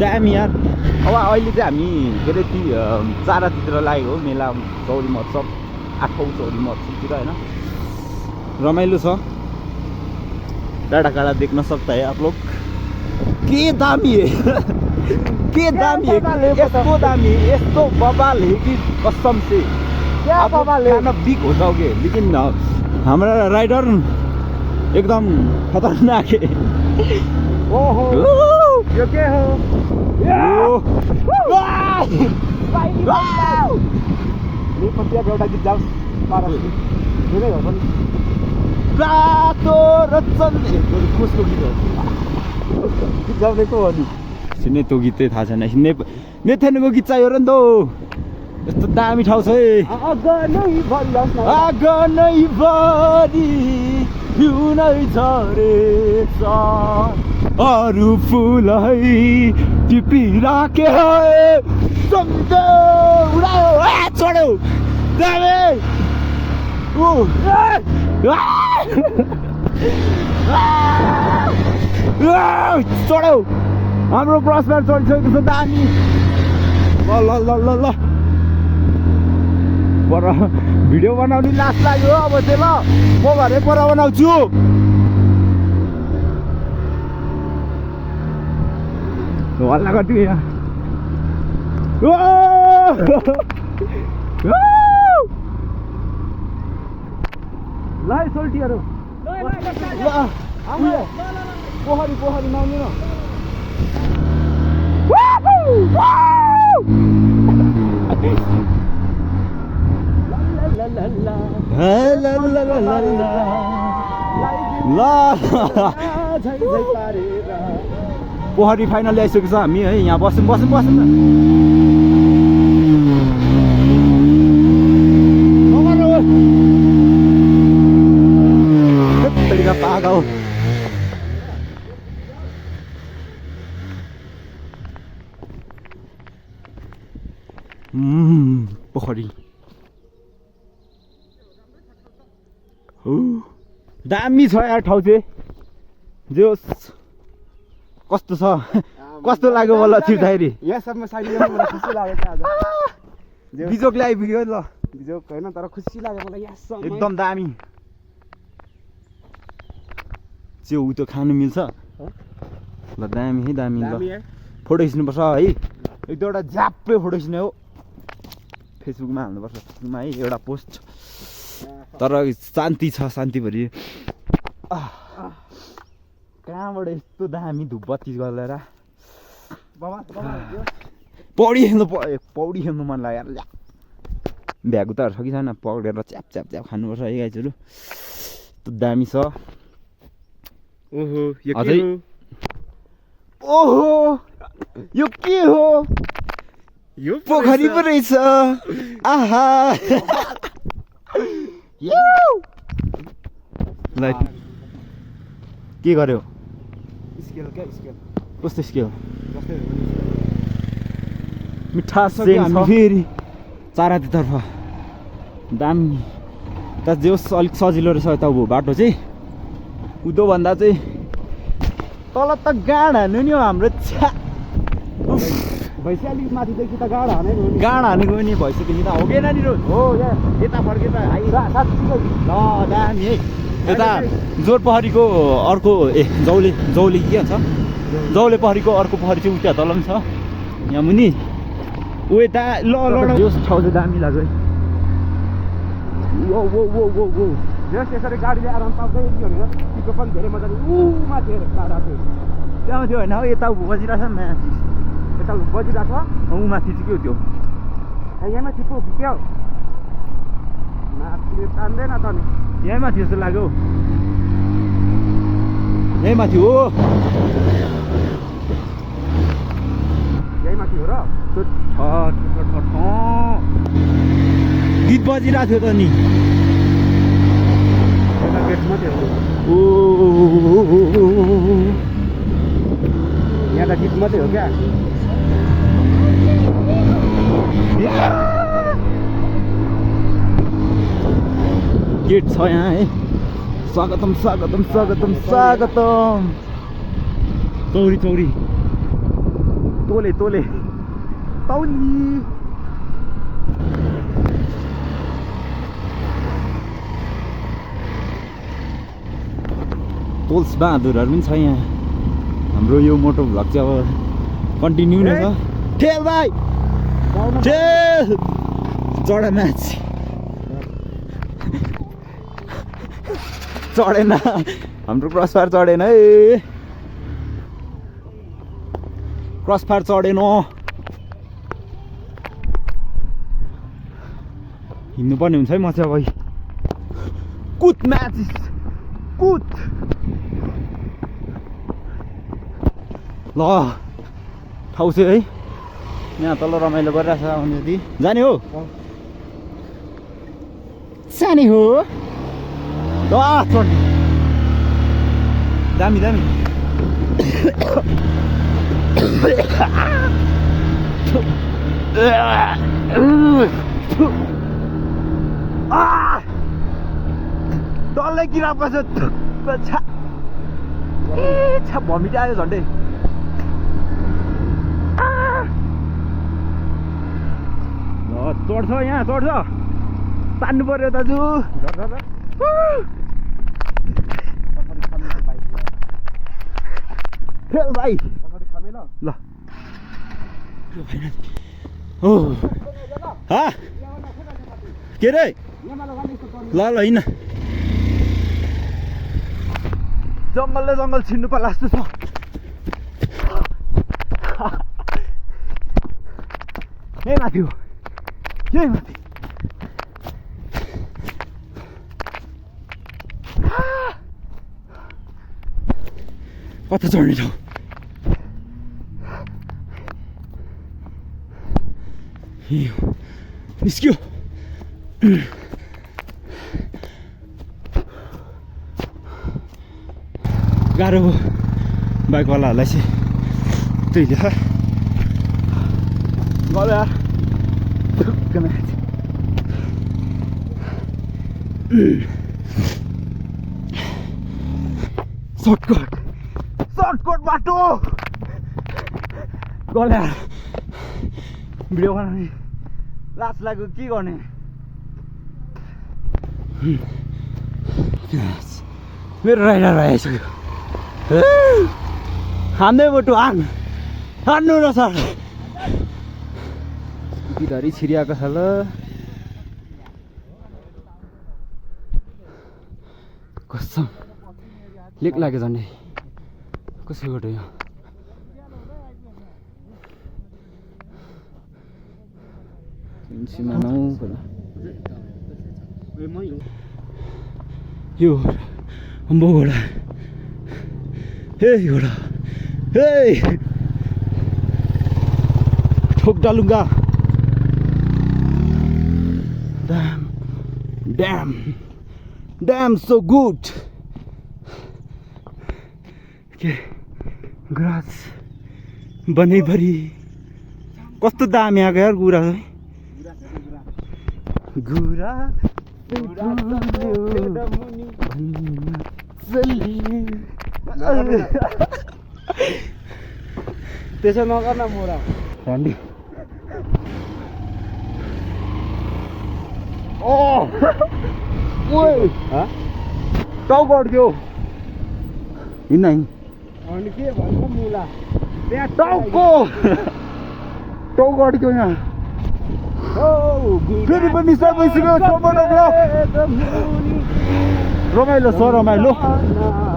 दामी यार। अब अहिले चाहिँ हामी के अरे ती चारातिर लागेको हो मेला चौरी महोत्सव 8औं चौरी महोत्सवतिर होइन रमाइलो छ। टाढा टाढा देख्न सक्ता है आप लोग। के दामी है के दामी है यस्तो दामी है यस्तो बवाल है कि कसम से आप खाना बिक हो जाओगे। लेकिन हमारा राइडर एकदम खतरनाक है। ओहो यो के हो नेपालको एउटा गीत जाओस् पारा धेरै हो पनि रातो रचन कसको गीत हो गीत गाउने को हो नि सुन्ने त्यो गीतै थाहा छैन। नेथानको गीत चाहियो र नि त यस्तो दामी ठाउँ छ है। आगनै भरि हिउँनै झरेछ अरू फुलै टिपिराखे सम्झौ उडायो छोड्यौ दामी छोड्यौ हाम्रो क्रसमा चढिसकेको छ दामी। ल ल ल ल ल पर भिडियो बनाउने लास लाग्यो अब चाहिँ ल म घरै पर बनाउँछु। हल्ला गर्छु यहाँ ल सोल्टीहरू पोखरी पोखरी नआउने न पोखरी फाइनल ल्याइसकेको छ हामी है। यहाँ बसौँ बसौँ बसौँ न पागल पोखरी दामी छ यार ठाउँ चाहिँ जो कस्तो छ कस्तो लाग्यो मलाई छिर्दाखेरि यहाँसम्म साइडमा खुसी लाग्यो आज बिजोक ल्याइपुग्यो ल बिजोक होइन तर खुसी लाग्यो मलाई यहाँसम्म एकदम दामी च्याउ त खानु मिल्छ ल दामी है दामी ल फोटो खिच्नुपर्छ है एक दुईवटा झ्याप्पै फोटो खिच्ने हो फेसबुकमा हाल्नुपर्छ फेसबुकमा है एउटा पोस्ट तर शान्ति छ शान्तिभरि कहाँबाट यस्तो दामी धुपबत्ती गरेर पौडी खेल्नु मन लाग्यो यार भ्यागुताहरू छ कि छैन पक्रेर च्याप च्याप च्याप खानुपर्छ है गाइजहरू दामी छ। अझै ओहो यो के हो यो पोखरी पो रहेछ आहा के गर्यो स्केल क्या स्केल कस्तो स्केल मिठा फेरि चारातीतर्फ दामी त जेस् अलिक सजिलो रहेछ यता बाटो चाहिँ उदो भन्दा चाहिँ तल त गाड हान्यो नि हाम्रो छ्या भैँसी अलिक माथिदेखि त गाड हानेको गाड हानेको नि भइसक्यो त हो कि नानी हो यता फर्के त ल दामी है यता जोर पहरीको अर्को जौले के भन्छ जौले पहरीको अर्को पहरी चाहिँ उता तल पनि छ यहाँ मुनि ऊ यता ल यो ठाउँ चाहिँ दामी लाग्यो यसरी गाडी ल्याएर तपाईँ पिकअप पनि धेरै मजाले माथि टाढा थियो त्यहाँ थियो होइन हौ यता बजिरहेको छ माथि यता बजिरहेको ऊ माथि चाहिँ के हो त्यो यहाँ माथि पो के हो माथि तान्दैन त नि यहीँ माथि जस्तो लाग्यो यहीँ माथि हो यहीँ माथि हो र गीत बजिरहेको थियो त नि ओ यहाँ त गीत मात्रै हो क्या गेट छ यहाँ है स्वागतम स्वागतम स्वागतम स्वागतम चौरी चौरी तोले तौली तोल्स बहादुरहरू पनि छ यहाँ हाम्रो यो मोटो भ्लग चाहिँ अब कन्टिन्यू नै छ ठेल भाइ ठेल चढा म्याच चढेन हाम्रो क्रसफायर चढेन है क्रसफायर चढेन हिँड्नुपर्ने हुन्छ है म चाहिँ अब कुद म्याच कुद ल ठाउँ चाहिँ है यहाँ तल रमाइलो गरिरहेछ आउने जति जाने हो सानी हो ल चढ्ने दामी दामी डल्लै किरा पर्छ छा भमिट आयो झन्डै चढ्छ यहाँ चढ्छ तान्नु पर्यो दाजु खेल भाइ ल के रे ल ल हिँड जङ्गलले जङ्गल छिन्नु पर्ला जस्तो छ यही माथि हो यही माथि कता चढ्ने ठाउँ निस्क्यो गाह्रो हो बाइकवालाहरूलाई चाहिँ त्यही छ गयो यार सर्टकट बाटो गयो यार भिडियो बनाउने लाज लाग्यो के गर्ने मेरो राइडर आइसक्यो हान्दै बटु हान्नु न सर धरी छिरिआएको छ ल कसम लेक लाग्यो झन्डै कसै गयो यो यो अम्बो घोडा हे घोडा हे ठोक डालुङ्गा damn so good के ग्रास बनैभरि कस्तो दामी आएको यार गुरा गुरा त्यसो नगर न मोरा झन्डी टाउको अड्क्यो हिँड्न अनि के भन्छ मुला त्यहाँ टाउको अड्क्यो यहाँ फेरि पनि सबैसँग रमाइलो छ रमाइलो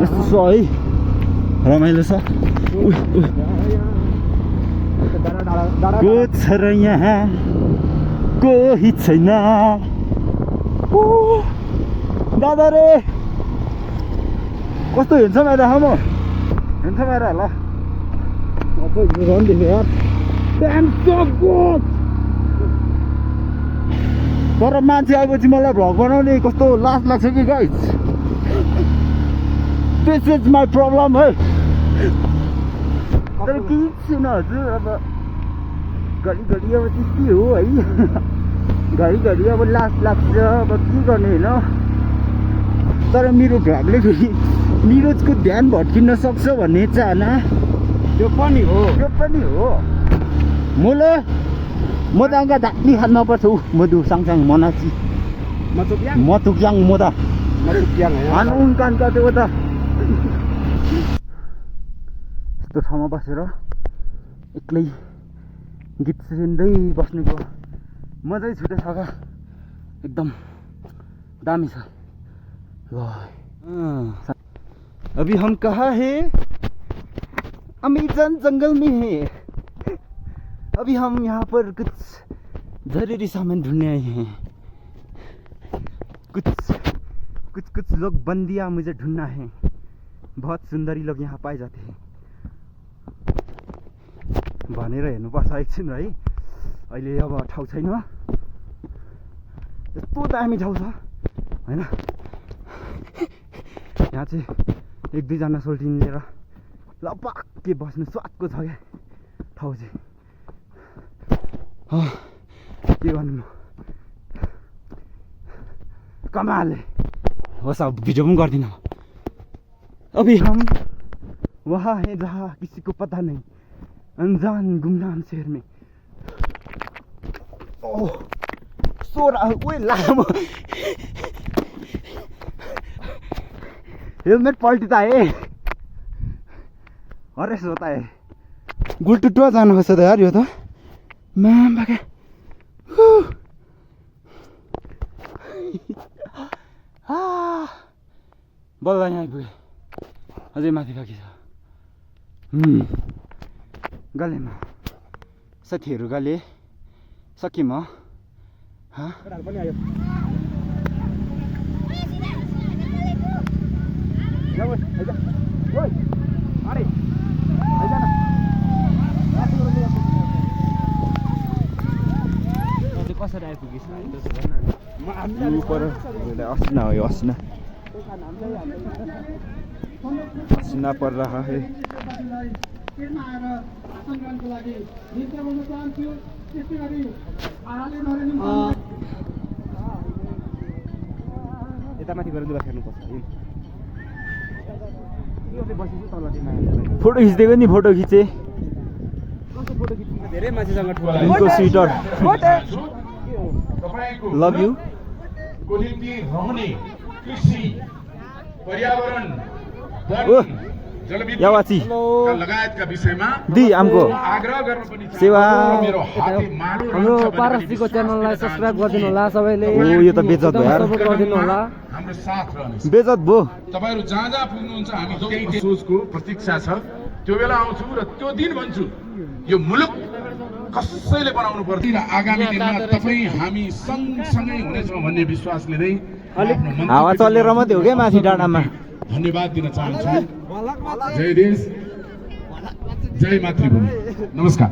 यस्तो छ है रमाइलो छ को छ र यहाँ कोही छैन दादा रे कस्तो हिँड्छ मेरो म हिँड्छ मेरो ल तर मान्छे आएपछि मलाई भ्लग बनाउने कस्तो लाज लाग्छ कि guys this is my problem है तर केही छैन हजुर अब घरिघरि अब त्यस्तै हो है घरिघरि अब लाज लाग्छ अब के गर्ने होइन तर मेरो भ्लगले फेरि निरोजको ध्यान भट्किन सक्छ भन्ने चाहना त्यो पनि हो त्यो पनि हो मुले म त angka dakli hat mau pas madu sang-sang monaci Matukyang matukyang mo ta Matukyang anong kan ka त्यो त यस्तो ठाउँमा बसेर एक्लै गीत सुन्दै बस्नुको मजै छुट्टै छ क्या एकदम दामी छ ल अभी हम कहाँ है अमेज़न जंगल में है अभी हम यहाँ पर कुछ जरूरी सामान ढूंढने आए हैं कुछ लोग बंदियां मुझे ढूंढना है बहुत सुंदरी लोग यहाँ पाए जाते हैं भनेर हेर्नुपर्छ एकछिन है अहिले अब ठाउँ छैन यस्तो दामी ठाउँ छ हैन यहाँ चाहिँ एक दुईजना सोल्टिन लिएर लपक्कै बस्नु स्वादको छ क्या ठाउँ चाहिँ के गर्नु म कमाल है होस् अब भिडियो पनि गर्दिनँ अभी हम वहाँ हैं जहाँ किसी को पता नहीं अनजान गुमनाम शहर में ओह सो रहा ओए लामो हेलमेट पल्टिता है हरेस होता है गुल्टुटुवा जानुपर्छ त यार यो त म्याम बाके बल्ल यहाँ आइपुगेँ अझै माथि बाँकी छ गलेमा साथीहरू गले सकेँ म पनि आयो कसरी आइपुगेछ असिना हो यो असिना असिना पर रहा है यता माथि गएर लुगा फेर्नुपर्छ फोटो खिच्दिएको नि फोटो खिचे धेरै मान्छेसँग उनको स्वेटर लभ यू को निम्ति रहने कृषि पर्यावरण यावाची लगायतका विषयमा दी हमको आग्रह गर्न पनि सेवा मेरो हाते माडो हाम्रो पारसजीको च्यानललाई सब्स्क्राइब गरिदिनु होला सबैले ओ यो त बेइज्जत भयो यार सपोर्ट गरिदिनु होला हाम्रो साथ रहनेछ बेइज्जत भयो तपाईहरु जहाँ जहाँ पुग्नुहुन्छ हामी त्यही सोचको प्रतीक्षा छ त्यो बेला आउँछु र त्यो दिन भन्छु यो मुलुक कसैले बनाउनु पर्छ र आगामी दिनमा तपाई हामी सँगसँगै हुनेछौँ भन्ने विश्वास लिँदै हावा चलेर मात्रै हो क्या माथि डाँडामा धन्यवाद दिन चाहन्छु जय देश जय मातृभूमि नमस्कार